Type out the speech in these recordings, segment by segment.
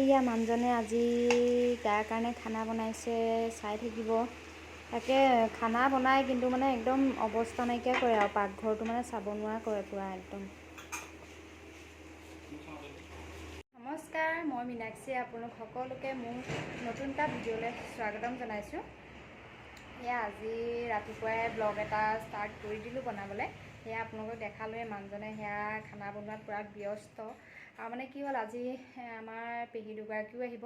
এইয়া মানুহজনে আজি কাৰ কাৰণে খানা বনাইছে চাই থাকিব। তাকে খানা বনাই কিন্তু মানে একদম অৱস্থা নাইকিয়া কৰে আৰু পাকঘৰটো মানে চাব নোৱাৰা কৰে পূৰা একদম। নমস্কাৰ, মই মীনাক্ষীয়ে আপোনালোক সকলোকে মোৰ নতুন এটা ভিডিঅ'লৈ স্বাগতম জনাইছোঁ। এয়া আজি ৰাতিপুৱাই ব্লগ এটা ষ্টাৰ্ট কৰি দিলোঁ বনাবলৈ। সেয়া আপোনালোকক দেখালোৱে, মানুহজনে সেয়া খানা বনোৱাত পূৰা ব্যস্ত। আৰু মানে কি হ'ল, আজি আমাৰ পেহী দুগৰাকীও আহিব।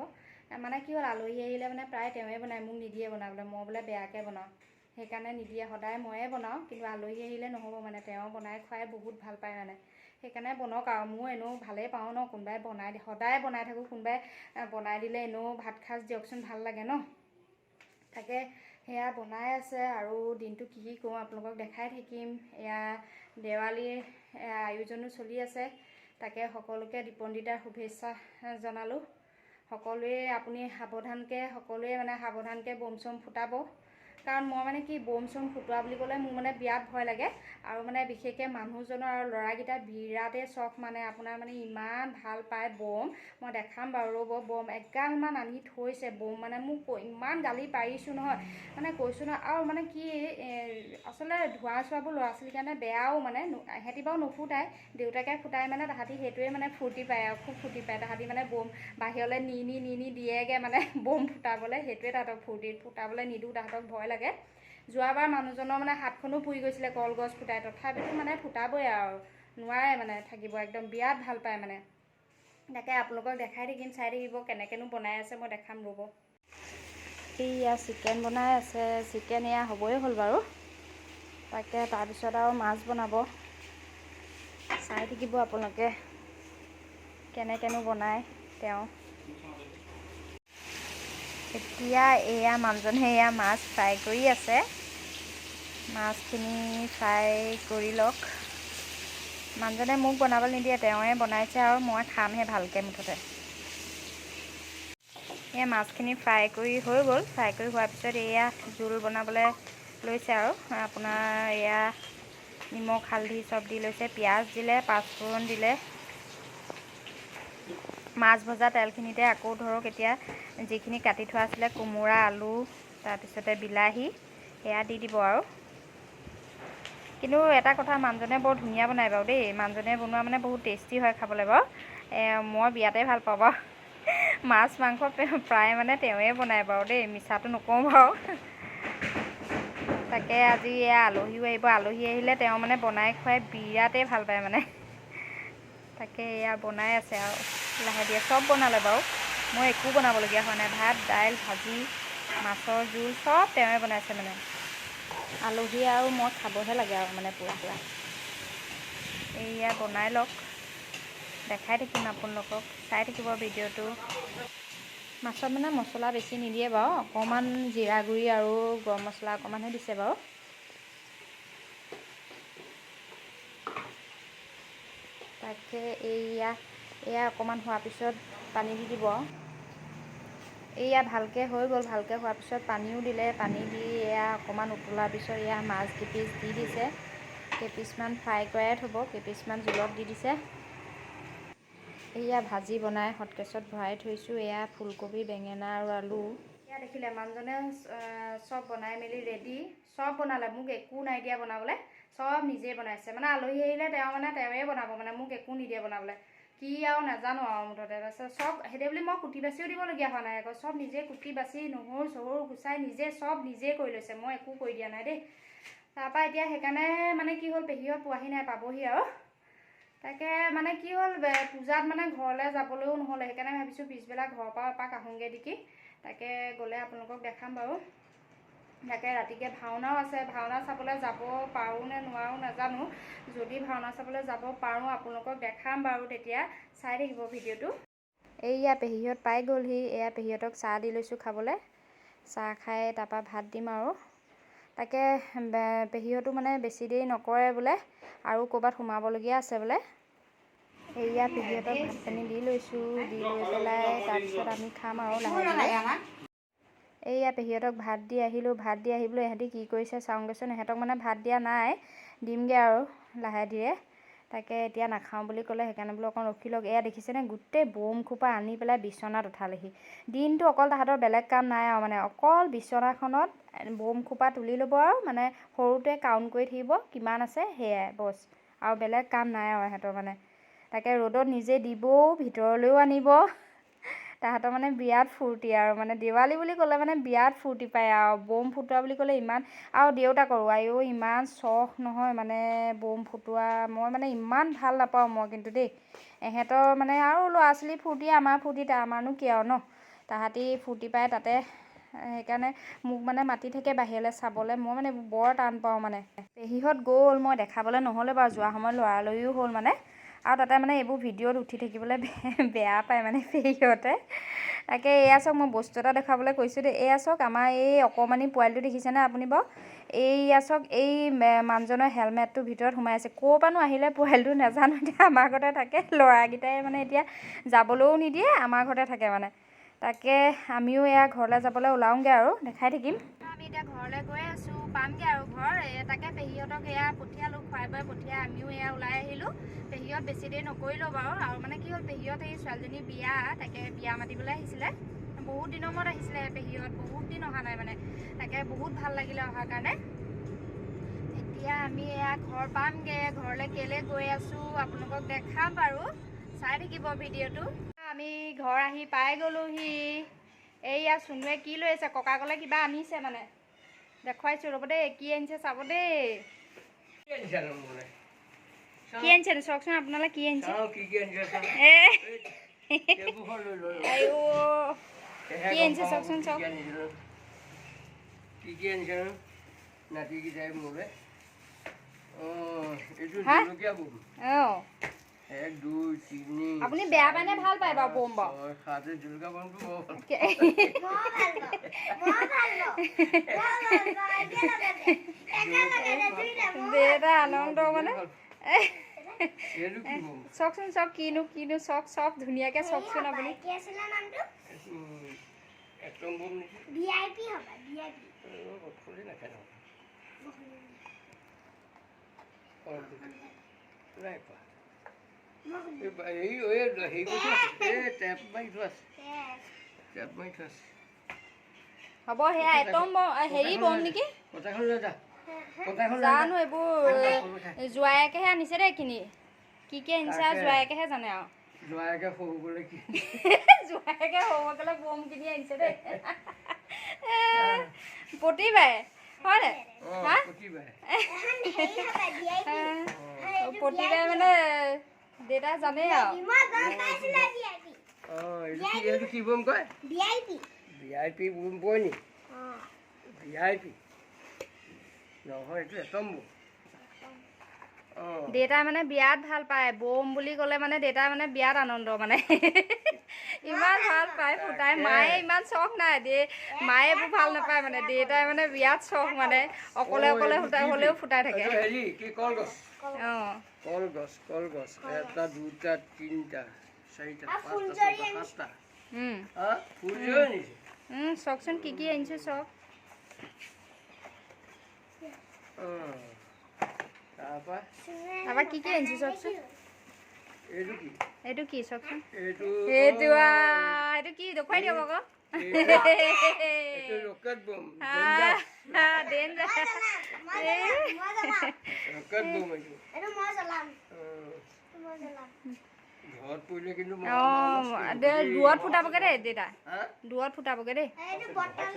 মানে কি হ'ল, আলহী আহিলে মানে প্ৰায় তেওঁৱে বনায়, মোক নিদিয়ে বনাবলৈ। মই বোলে বেয়াকৈ বনাওঁ, সেইকাৰণে নিদিয়ে, সদায় ময়ে বনাওঁ। কিন্তু আলহী আহিলে নহ'ব, মানে তেওঁ বনাই খুৱাই বহুত ভাল পায়, মানে সেইকাৰণে বনাওক আৰু। মোৰ এনেও ভালেই পাওঁ ন, কোনোবাই বনাই, সদায় বনাই থাকোঁ, কোনোবাই বনাই দিলে এনেও ভাত সাজ দিয়কচোন ভাল লাগে ন। তাকে সেয়া বনাই আছে আৰু দিনটো কি কি কৰোঁ আপোনালোকক দেখাই থাকিম। এয়া দেৱালীৰ আয়োজনো চলি আছে। তাকে সকলোকে দীপন্দিতাৰ শুভেচ্ছা জনালোঁ। সকলোৱে আপুনি সাৱধানকৈ, সকলোৱে মানে সাৱধানকৈ বোম চোম ফুটাব। কাৰণ মই মানে কি, বোম চোম ফুটোৱা বুলি ক'লে মোৰ মানে বিৰাট ভয় লাগে। আৰু মানে বিশেষকৈ মানুহজনৰ আৰু ল'ৰাকেইটা বিৰাটেই চখ, মানে আপোনাৰ মানে ইমান ভাল পায় বম। মই দেখাম বাৰু ৰ'ব, বম এগালমান আনি থৈছে। বম মানে মোক ইমান গালি পাৰিছোঁ নহয়, মানে কৈছোঁ নহয়। আৰু মানে কি, আচলতে ধোঁৱা চোৱাবোৰ ল'ৰা ছোৱালীৰ কাৰণে বেয়াও, মানে সিহঁতি বাৰু নুফুটাই, দেউতাকে ফুটাই, মানে তাহাঁতি সেইটোৱে মানে ফূৰ্তি পায় আৰু খুব ফূৰ্তি পায় তাহাঁতি। মানে বম বাহিৰলৈ নি নি নি নি দিয়েগৈ, মানে বম ফুটাবলৈ সেইটোৱে তাহাঁতক ফূৰ্তি। ফুটাবলৈ নিদিওঁ তাহাঁতক, ভয় লাগে। যোৱাবাৰ মানুহজনৰ মানে হাতখনো পুৰি গৈছিলে কলগছ ফুটাই, তথাপিতো মানে ফুটাবই আৰু, নোৱাৰে মানে থাকিব, একদম বিৰাট ভাল পায় মানে। তাকে আপোনালোকক দেখাই থাকিম, চাই থাকিব কেনেকৈনো বনাই আছে, মই দেখাম ৰ'ব। এইয়া চিকেন বনাই আছে, চিকেন এয়া হ'বই হ'ল বাৰু। তাকে তাৰপিছত আৰু মাছ বনাব, চাই থাকিব আপোনালোকে কেনেকৈনো বনায় তেওঁ। এতিয়া এয়া মানুহজনে এয়া মাছ ফ্ৰাই কৰি আছে। মাছখিনি ফ্ৰাই কৰি লওক। মানুহজনে মোক বনাবলৈ নিদিয়ে, তেওঁৱে বনাইছে আৰু মই খামহে ভালকৈ মুঠতে। এয়া মাছখিনি ফ্ৰাই কৰি হৈ গ'ল। ফ্ৰাই কৰি হোৱাৰ পিছত এয়া জোল বনাবলৈ লৈছে আৰু আপোনাৰ এয়া নিমখ হালধি চব দি লৈছে, পিঁয়াজ দিলে, পাঁচফোৰণ দিলে। মাছ ভজা তেলখিনিতে আকৌ ধৰক এতিয়া যিখিনি কাটি থোৱা আছিলে কোমোৰা, আলু, তাৰপিছতে বিলাহী, সেয়া দি দিব আৰু। কিন্তু এটা কথা, মানুহজনে বৰ ধুনীয়া বনায় বাৰু দেই। মানুহজনে বনোৱা মানে বহুত টেষ্টি হয় খাবলৈ বাৰু। মই বিৰাটেই ভাল পাওঁ বাৰু। মাছ মাংস প্ৰায় মানে তেওঁৱে বনায় বাৰু দেই, মিছাটো নকওঁ বাৰু। তাকে আজি এয়া আলহীও আহিব। আলহী আহিলে তেওঁ মানে বনাই খুৱাই বিৰাটেই ভাল পায় মানে। তাকে এয়া বনাই আছে আৰু লাহে ধীৰে চব বনালে বাৰু, মই একো বনাবলগীয়া হোৱা নাই। ভাত, দাইল, ভাজি, মাছৰ জোল চব তেওঁৱে বনাইছে। মানে আলহী আৰু মই খাবহে লাগে আৰু মানে পূৰা পূৰা। এয়া বনাই লওক, দেখাই থাকিম আপোনালোকক, চাই থাকিব ভিডিঅ'টো। মাছত মানে মছলা বেছি নিদিয়ে বাৰু, অকণমান জিৰা গুড়ি আৰু গৰম মছলা অকণমানহে দিছে বাৰু। তাকে এইয়া এয়া অকণমান হোৱাৰ পিছত পানী দি দিব। এইয়া ভালকৈ হৈ গ'ল। ভালকৈ হোৱাৰ পিছত পানীও দিলে। পানী দি এয়া অকণমান উতলাৰ পিছত এয়া মাছ কেইপিচ দি দিছে। কেইপিচমান ফ্ৰাই কৰাই থ'ব, কেইপিচমান জোলত দি দিছে। এয়া ভাজি বনাই হটকেছত ভৰাই থৈছোঁ। এয়া ফুলকবি, বেঙেনা আৰু আলু। এয়া দেখিলে মানুহজনে চব বনাই মেলি ৰেডি। চব বনালে, মোক একো নাই দিয়া বনাবলৈ, চব নিজেই বনাইছে। মানে আলহী আহিলে তেওঁ মানে তেওঁৱে বনাব, মানে মোক একো নিদিয়ে বনাবলৈ। কি আৰু নাজানো আৰু মুঠতে। তাৰপিছত চব সেইটো বুলি মই কুটি বাচিও দিবলগীয়া হোৱা নাই আকৌ, চব নিজে কুটি বাচি নহৰু চহৰু গুচাই নিজে চব নিজে কৰি লৈছে, মই একো কৰি দিয়া নাই দেই। তাৰপৰা এতিয়া সেইকাৰণে মানে কি হ'ল, পেহীহঁত পোৱাহি নাই, পাবহি আৰু। তাকে মানে কি হ'ল, পূজাত মানে ঘৰলৈ যাবলৈও নহ'লে, সেইকাৰণে ভাবিছোঁ পিছবেলা ঘৰৰ পৰা এপাক আহোঁগৈ নেকি। তাকে গ'লে আপোনালোকক দেখাম বাৰু। তাকে ৰাতিকৈ ভাওনাও আছে, ভাওনা চাবলৈ যাব পাৰোঁ নে নোৱাৰোঁ নাজানো। যদি ভাওনা চাবলৈ যাব পাৰোঁ আপোনালোকক দেখাম বাৰু, তেতিয়া চাই থাকিব ভিডিঅ'টো। এইয়া পেহীহঁত পাই গ'লহি। এয়া পেহীহঁতক চাহ দি লৈছোঁ খাবলৈ। চাহ খাই তাৰপৰা ভাত দিম আৰু। তাকে পেহীহঁতো মানে বেছি দেৰি নকৰে বোলে, আৰু ক'ৰবাত সোমাবলগীয়া আছে বোলে। এয়া পেহীহঁতক ভাত পানী দি লৈছোঁ। দি লৈ পেলাই তাৰপিছত আমি খাম আৰু লাহে ধীৰে। এইয়া পেহীহঁতক ভাত দি আহিলোঁ। ভাত দি আহি বোলো ইহঁতি কি কৰিছে চাওঁগৈচোন। ইহঁতক মানে ভাত দিয়া নাই, দিমগৈ আৰু লাহে ধীৰে। তাকে এতিয়া নাখাওঁ বুলি ক'লে, সেইকাৰণে বোলো অকণ ৰখি লওক। এয়া দেখিছেনে গোটেই বোম খোপা আনি পেলাই বিচনাত উঠালেহি। দিনটো অকল তাহাঁতৰ বেলেগ কাম নাই আৰু, মানে অকল বিচনাখনত বোম খোপা তুলি ল'ব আৰু মানে সৰুটোৱে কাউণ্ট কৰি থাকিব কিমান আছে, সেয়াই বছ, আৰু বেলেগ কাম নাই আৰু ইহঁতৰ মানে। তাকে ৰ'দত নিজে দিবও, ভিতৰলৈও আনিব। তাহাঁতৰ মানে বিৰাট ফূৰ্তি আৰু, মানে দেৱালী বুলি ক'লে মানে বিৰাট ফূৰ্তি পায় আৰু বোম ফুটোৱা বুলি ক'লে ইমান। আৰু দেউতাকৰো আইঔ ইমান চখ নহয় মানে বোম ফুটোৱা, মই মানে ইমান ভাল নাপাওঁ মই কিন্তু দেই। এহেঁতৰ মানে আৰু ল'ৰা ছোৱালী ফূৰ্তি, আমাৰ ফূৰ্তি, আমাৰনো কি আৰু ন, তাহাঁতি ফূৰ্তি পায় তাতে। সেইকাৰণে মোক মানে মাতি থাকে বাহিৰলৈ চাবলৈ, মই মানে বৰ টান পাওঁ মানে। পেহীহঁত গ'ল, মই দেখাবলৈ নহ'লে বাৰু, যোৱা সময়ত লৰালৰিও হ'ল মানে। আৰু তাতে মানে এইবোৰ ভিডিঅ'ত উঠি থাকিবলৈ বেয়া পায় মানে পেহীহঁতে। তাকে এয়া চাওক, মই বস্তু এটা দেখাবলৈ কৈছোঁ দেই। এয়া চাওক, আমাৰ এই অকণমানি পোৱালিটো দেখিছেনে আপুনি বাৰু? এইয়া চাওক, এই মানুহজনৰ হেলমেটটোৰ ভিতৰত সোমাই আছে। ক'ৰ পৰানো আহিলে পোৱালিটো নাজানো, এতিয়া আমাৰ ঘৰতে থাকে। ল'ৰাকেইটাই মানে এতিয়া যাবলৈও নিদিয়ে, আমাৰ ঘৰতে থাকে মানে। তাকে আমিও এয়া ঘৰলৈ যাবলৈ ওলাওঁগৈ আৰু দেখাই থাকিম। আমি এতিয়া ঘৰলৈ গৈ আছোঁ, পামগৈ আৰু ঘৰ। তাকে পেহীহঁতক এয়া পঠিয়ালোঁ, খুৱাই বুৱাই পঠিয়াই আমিও এয়া ওলাই আহিলোঁ। পেহীহঁত বেছি দেৰি নকৰিলেও বাৰু, আৰু মানে কি হ'ল, পেহীহঁত এই ছোৱালীজনীৰ বিয়া, তাকে বিয়া মাতিবলৈ আহিছিলে। বহুত দিনৰ মূৰত আহিছিলে পেহীহঁত, বহুত দিন অহা নাই মানে। তাকে বহুত ভাল লাগিলে অহাৰ কাৰণে। এতিয়া আমি এয়া ঘৰ পামগৈ, ঘৰলৈ কেলৈ গৈ আছোঁ আপোনালোকক দেখাম বাৰু, চাই থাকিব ভিডিঅ'টো। আমি ঘৰ আহি পাই গ'লোহি। এইয়া চুনুৱে কি লৈ আহিছে, ককাকলৈ কিবা আনিছে মানে, দেখুৱাইছোঁ ৰ'ব দেই, কি আনিছে চাব দেই। কি আনিছে চাওকচোন, আপোনালোকে কি আনিছে? কি আনিছে চাওকচোন, চাওক কি কি আনিছে নাতিকেইটাই মোলৈ। অঁ, 1 2 3। আপুনি বেয়া পায় নে ভাল পায় বাৰু বোম? বাৰু দেউতা আনন্দ মানে চাওকচোন, চাওক কিনো কিনো, চাওক চাওক ধুনীয়াকৈ চাওকচোন আপুনি। হ'ব, সেয়া এটম হেৰি বম নেকি জানো, এইবোৰ জোৱায়েকেহে আনিছে দেই কিনি। কি কি আনিছে আৰু জোৱায়েকেহে জানে আৰু। জোৱায়েকে সৰু গ'লে বম কিনি আনিছে দেই প্ৰতিবাৰে, হয়নে? প্ৰতিবাৰে মানে দেউতা জানে আৰু। দেউতাই মানে বিৰাট ভাল পায় বোম বুলি ক'লে, মানে দেউতাই মানে বিৰাট আনন্দ, মানে ইমান ভাল পায় ফুটাই। মায়ে ইমান চখ নাই দে, মায়ে এইবোৰ ভাল নাপায় মানে, দেউতাই মানে বিৰাট চখ মানে, অকলে অকলে ফুটাই হ'লেও ফুটাই থাকে। অঁ, কলগছ, কলগছ 1 2 3 4 5 6 7। চাওকচোন কি কি আনিছোঁ চাওক। তাৰপৰা কি কি আনিছোঁ চাওকচোন। এইটো কি চাওকচোন, এইটো এইটো কি দেখুৱাই দিয়ক আকৌ। দূৰত ফুটাবগে দেই দেউতা, দূৰত ফুটাবগে দেই,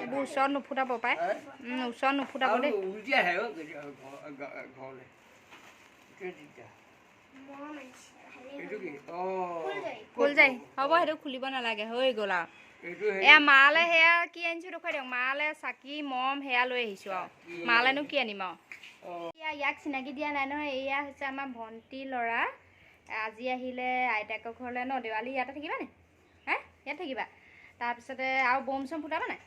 এইবোৰ ওচৰত নুফুটাব পায়, ওচৰত নুফুটাব দেই। ফুলজাৰি হ'ব, সেইটো খুলিব নালাগে, হৈ গ'ল আৰু। এয়া মালে সেয়া কি আনিছোঁ দেখুৱাই দিয়ক। মালে চাকি মম সেয়া লৈ আহিছোঁ আৰু, মালেনো কি আনিম আৰু। এয়া ইয়াক চিনাকি দিয়া নাই নহয়, এয়া হৈছে আমাৰ ভণ্টি ল'ৰা। আজি আহিলে আইতাকৰ ঘৰলৈ ন, দেৱালী ইয়াতে থাকিবা নে? হে ইয়াত থাকিবা। তাৰপিছতে আৰু বোম চোম ফুটাবা নাই?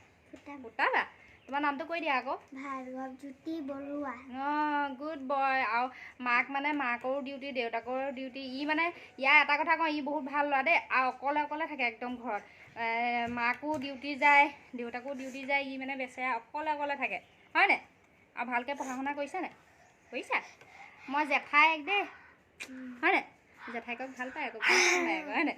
ফুটাবা। তোমাৰ নামটো কৈ দিয়া আকৌ। ভাৰ্গৱজ্যোতি বৰুৱা। অঁ, গুড বয়। আৰু মাক মানে মাকৰো ডিউটি, দেউতাকৰো ডিউটি। ই মানে ইয়াৰ এটা কথা কওঁ, ই বহুত ভাল ল'ৰা দেই, আৰু অকলে অকলে থাকে একদম ঘৰত। মাকো ডিউটি যায়, দেউতাকো ডিউটি যায়, ই মানে বেচেৰা অকলে অকলে থাকে, হয়নে? আৰু ভালকৈ পঢ়া শুনা কৰিছা নাই? কৰিছা? মই জেঠাই এক দেই, হয়নে? জেঠাইকক ভাল পায় আকৌ, ভাল পায় আকৌ, হয়নে?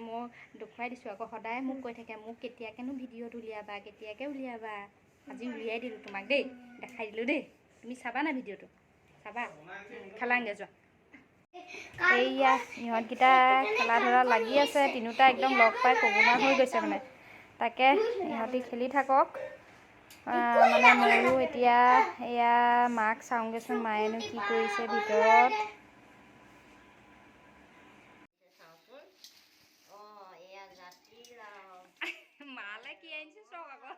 মই দেখুৱাই দিছোঁ আকৌ, সদায় মোক কৈ থাকে মোক কেতিয়াকেনো ভিডিঅ'ত উলিয়াবা, কেতিয়াকে উলিয়াবা। আজি উলিয়াই দিলোঁ তোমাক দেই, দেখাই দিলোঁ দেই। তুমি চাবা না ভিডিঅ'টো? চাবা, খেলাংগে যোৱা। এইয়া ইহঁতকেইটা খেলা ধূলা লাগি আছে, তিনিওটা একদম লগ পাই কবুনা হৈ গৈছে মানে। তাকে ইহঁতি খেলি থাকক। মানে ময়ো এতিয়া এয়া মাক চাওঁগেচোন, মায়েনো কি কৰিছে ভিতৰত। মালে কি আনিছে চাওক আকৌ,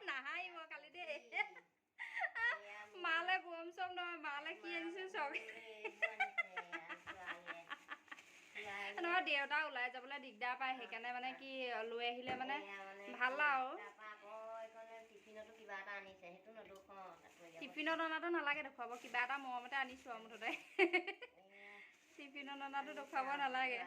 নাহাঁহিব খালি দেই। মালে বম চম নহয়, মালে কি আনিছে চাওক। নহয়, দেউতা ওলাই যাবলৈ দিগদাৰ পায়, সেইকাৰণে মানে কি লৈ আহিলে মানে ভাল আৰু। টিফিনত অনাটো নালাগে দেখুৱাব, কিবা এটা মৰমতে আনিছোঁ আৰু মুঠতে। টিফিনত অনাটো দেখুৱাব নালাগে।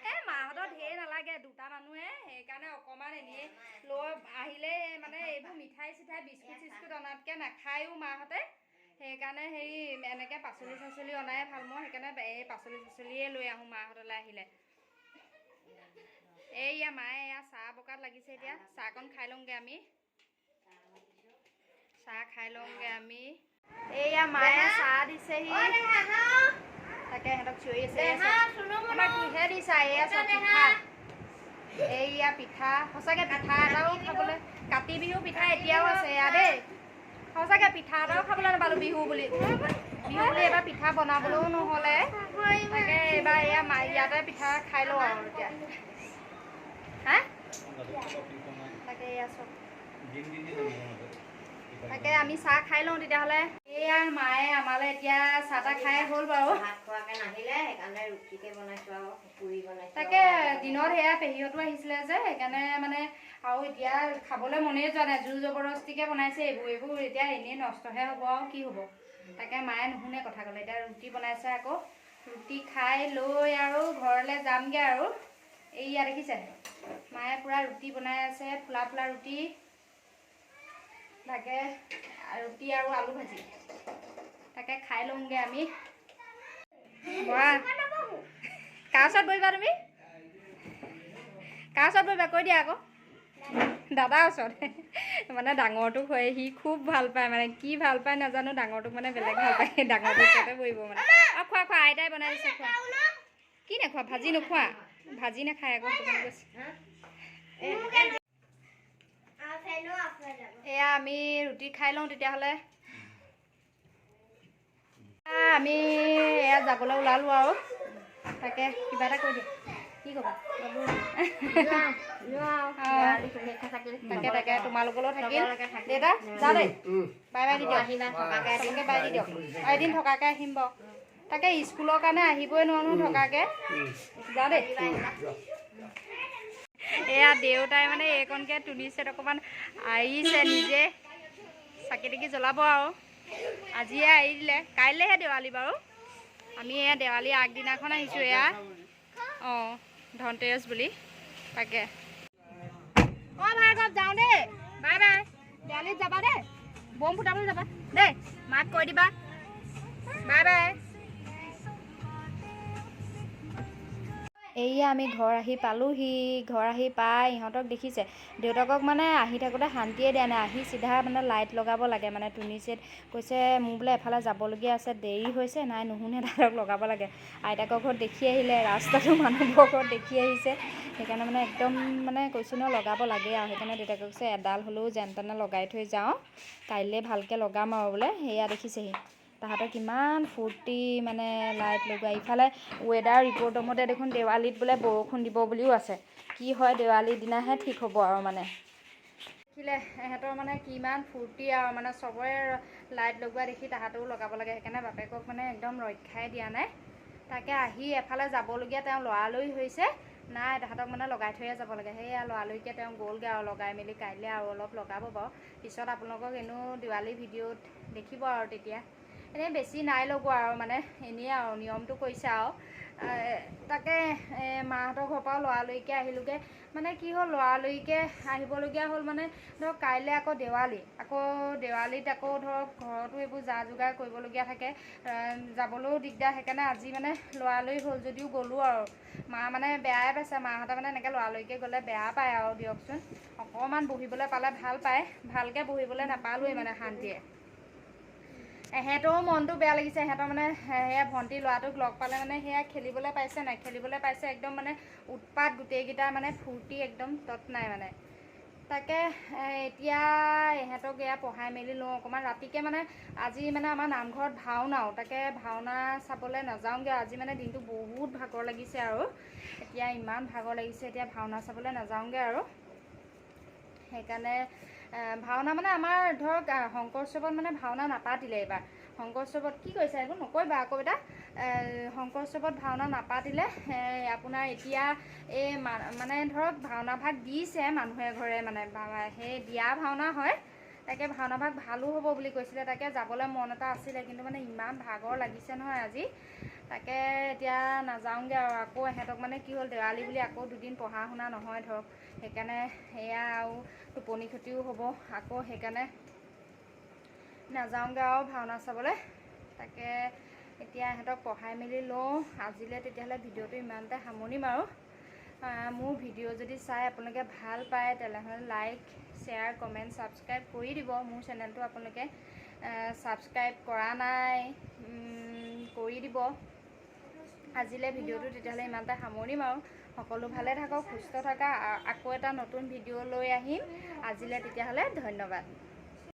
এই মাহঁতৰ ঢেৰ নালাগে, দুটা মানুহে, সেইকাৰণে অকণমান এনেই লৈ আহিলে মানে এইবোৰ মিঠাই চিঠাই বিস্কুট চিস্কুট অনাতকৈ নাখায়ো মাহঁতে, সেইকাৰণে হেৰি এনেকৈ পাচলি চাচলি অনাই ভাল। মই সেইকাৰণে এই পাচলি চাচলিয়ে লৈ আহোঁ মাহঁতলৈ আহিলে। এইয়া মায়ে এয়া চাহ বকাত লাগিছে, এতিয়া চাহকণ খাই লওঁগৈ আমি, চাহ খাই লওঁগৈ আমি। এইয়া মায়ে চাহ দিছেহি, তাকে সিহঁতক চিঞৰি আছে। আমাক কিহে দিছা? এয়া চব পিঠা, এইয়া পিঠা। সঁচাকৈ পিঠা এটাও খাবলৈ, কাতি বিহু পিঠা এতিয়াও আছে এয়া দেই। সঁচাকৈ পিঠা এটাও খাবলৈ নাপালোঁ বিহু বুলি, বিহু বুলি এইবাৰ পিঠা বনাবলৈও নহ'লে। তাকে এইবাৰ এয়া মা ইয়াতে পিঠা খাই লওঁ আৰু এতিয়া। হা, তাকে এয়া চব, তাকে আমি চাহ খাই লওঁ তেতিয়াহ'লে। এয়া মায়ে আমালৈ এতিয়া চাহ তাহ খাই হ'ল বাৰু। তাকে দিনত সেয়া পেহীহঁতো আহিছিলে যে, সেইকাৰণে মানে আৰু এতিয়া খাবলৈ মনেই যোৱা নাই, জোৰ জবৰদস্তিকৈ বনাইছে এইবোৰ, এইবোৰ এতিয়া এনেই নষ্টহে হ'ব আৰু কি হ'ব। তাকে মায়ে নুশুনে কথা ক'লে। এতিয়া ৰুটি বনাইছে আকৌ, ৰুটি খাই লৈ আৰু ঘৰলৈ যামগৈ আৰু। এইয়া দেখিছে মায়ে পূৰা ৰুটি বনাই আছে, ফুলা ফুলা ৰুটি। তাকে ৰুটি আৰু আলু ভাজি, তাকে খাই লওঁগৈ আমি। কাৰ ওচৰত বহিবা তুমি? কাৰ ওচৰত বহিবা কৈ দিয়া আকৌ। দাদাৰ ওচৰত। মানে ডাঙৰটোক হয় সি খুব ভাল পায়, মানে কি ভাল পায় নাজানো, ডাঙৰটোক মানে বেলেগ ভাল পায়, ডাঙৰটোৰ ওচৰতে বহিব মানে। আৰু খোৱা খোৱা, আইতাই বনাই দিছে খোৱা। কি নোখোৱা? ভাজি নোখোৱা? ভাজি নাখায় আকৌ, কৈছে। এয়া আমি ৰুটি খাই লওঁ তেতিয়াহ'লে। আমি এয়া যাবলৈ ওলালোঁ আৰু। তাকে কিবা এটা কৈ দিয়া, কি ক'বা? তাকে তাকে তোমালোকলৈও থাকিল। দেউতা যা দেই, বাই বাই দি দিয়ক, চবকে বাই দি দিয়ক। এদিন থকাকৈ আহিম বাৰু। তাকে স্কুলৰ কাৰণে আহিবই নোৱাৰো থকাকৈ। যা দেই। এয়া দেউতাই মানে এইকণকে তুলিছে, অকণমান আৰিছে নিজে, চাকি তাকি জ্বলাব আৰু। আজিয়ে আৰি দিলে, কাইলৈহে দেৱালী বাৰু। আমি এয়া দেৱালী আগদিনাখন আহিছোঁ এয়া, অঁ ধনতেৰছ বুলি। তাকে অঁ ভাৰ্গৱ যাওঁ দেই, বাই বাই। দেৱালীত যাবা দেই, বম ফুটাবলৈ যাবা দেই, মাক কৈ দিবা। Bye bye. এইয়া আমি ঘৰ আহি পালোহি। ঘৰ আহি পাই ইহঁতক দেখিছে, দেউতাকক মানে আহি থাকোঁতে শান্তিয়ে দিয়া নাই, আহি চিধা মানে লাইট লগাব লাগে মানে। টুনিছেত কৈছে মোৰ বোলে এফালে যাবলগীয়া আছে, দেৰি হৈছে, নাই নুশুনে, তাহাঁতক লগাব লাগে। আইতাকৰ ঘৰত দেখি আহিলে, ৰাস্তাটো মানুহবোৰৰ ঘৰত দেখি আহিছে, সেইকাৰণে মানে একদম মানে কৈছোঁ ন লগাব লাগে আৰু। সেইকাৰণে দেউতাকে কৈছে এডাল হ'লেও যেন তেনে লগাই থৈ যাওঁ, কাইলৈ ভালকৈ লগাম আৰু বোলে। সেয়া দেখিছেহি তাহাঁতৰ কিমান ফূৰ্তি মানে লাইট লগোৱা। ইফালে ৱেডাৰ ৰিপৰ্টৰ মতে দেখোন দেৱালীত বোলে বৰষুণ দিব বুলিও আছে, কি হয় দেৱালীৰ দিনাহে ঠিক হ'ব আৰু। মানে দেখিলে ইহঁতৰ মানে কিমান ফূৰ্তি আৰু, মানে চবৰে লাইট লগোৱা দেখি তাহাঁতেও লগাব লাগে, সেইকাৰণে বাপেকক মানে একদম ৰক্ষাই দিয়া নাই। তাকে আহি এফালে যাবলগীয়া তেওঁ লৰালৰি হৈছে, নাই তাহাঁতক মানে লগাই থৈয়ে যাব লাগে। সেয়া লৰালৰিকৈ তেওঁ গ'লগৈ আৰু লগাই মেলি, কাইলৈ আৰু অলপ লগাব বাৰু। পিছত আপোনালোকক এনেও দেৱালী ভিডিঅ'ত দেখিব আৰু তেতিয়া। এনেই বেছি নাই লগোৱা আৰু, মানে এনেই আৰু নিয়মটো কৰিছে আৰু। তাকে মাহঁতৰ ঘৰৰ পৰাও লৰালৰিকৈ আহিলোঁগৈ। মানে কি হ'ল, লৰালৰিকৈ আহিবলগীয়া হ'ল, মানে ধৰক কাইলৈ আকৌ দেৱালী, আকৌ দেৱালীত আকৌ ধৰক ঘৰতো এইবোৰ যা যোগাৰ কৰিবলগীয়া থাকে, যাবলৈও দিগদাৰ। সেইকাৰণে আজি মানে লৰালৰি হ'ল যদিও গ'লোঁ আৰু। মা মানে বেয়াই পাইছে, মাহঁতে মানে এনেকৈ লৰালৰিকৈ গ'লে বেয়া পায় আৰু দিয়কচোন। অকণমান বহিবলৈ পালে ভাল পায়, ভালকৈ বহিবলৈ নাপালোৱেই মানে শান্তিয়ে। এহেঁতৰো মনটো বেয়া লাগিছে, এহেঁতৰ মানে সেয়া ভণ্টি ল'ৰাটোক লগ পালে মানে সেয়া খেলিবলৈ পাইছে নাই, খেলিবলৈ পাইছে একদম মানে উৎপাত গোটেইকেইটা, মানে ফূৰ্তি একদম তত নাই মানে। তাকে এতিয়া এহেঁতক এয়া পঢ়াই মেলি লওঁ অকণমান। ৰাতিকৈ মানে আজি মানে আমাৰ নামঘৰত ভাওনাও, তাকে ভাওনা চাবলৈ নাযাওঁগৈ আজি, মানে দিনটো বহুত ভাগৰ লাগিছে আৰু এতিয়া ইমান ভাগৰ লাগিছে, এতিয়া ভাওনা চাবলৈ নাযাওঁগৈ আৰু। সেইকাৰণে ভাওনা মানে আমাৰ ধৰক শংকৰ উৎসৱত মানে ভাওনা নাপাতিলে এইবাৰ। শংকৰ উৎসৱত কি কৰিছে এইবোৰ নকৰিবা আকৌ বেটা। শংকৰ উৎসৱত ভাওনা নাপাতিলে আপোনাৰ এতিয়া এই মানে ধৰক ভাওনা ভাগ দিছে মানুহে ঘৰে, মানে সেই দিয়া ভাওনা হয়, তাকে ভাওনা ভাগ ভালো হ'ব বুলি কৈছিলে, তাকে যাবলৈ মন এটা আছিলে, কিন্তু মানে ইমান ভাগৰ লাগিছে নহয় আজি, তাকে এতিয়া নাযাওঁগৈ আৰু। আকৌ এহেঁতক মানে কি হ'ল, দেৱালী বুলি আকৌ দুদিন পঢ়া শুনা নহয় ধৰক, সেইকাৰণে সেয়া আৰু টোপনি ক্ষতিও হ'ব আকৌ, সেইকাৰণে নাযাওঁগৈ আৰু ভাওনা চাবলৈ। তাকে এতিয়া এহেঁতক পঢ়াই মেলি লওঁ আজিলৈ, তেতিয়াহ'লে ভিডিঅ'টো ইমানতে সামৰণি মাৰোঁ। মোৰ ভিডিঅ' যদি চাই আপোনালোকে ভাল পায় তেনেহ'লে লাইক, শ্বেয়াৰ, কমেণ্ট, ছাবস্ক্ৰাইব কৰি দিব। মোৰ চেনেলটো আপোনালোকে ছাবস্ক্ৰাইব কৰা নাই কৰি দিব। আজিলৈ ভিডিঅ'টো তেতিয়াহ'লে ইমানতে সামৰণি মাৰোঁ। সকলো ভালে থাকক, সুস্থ থাকা। আকৌ এটা নতুন ভিডিঅ' লৈ আহিম। আজিলৈ তেতিয়াহ'লে ধন্যবাদ।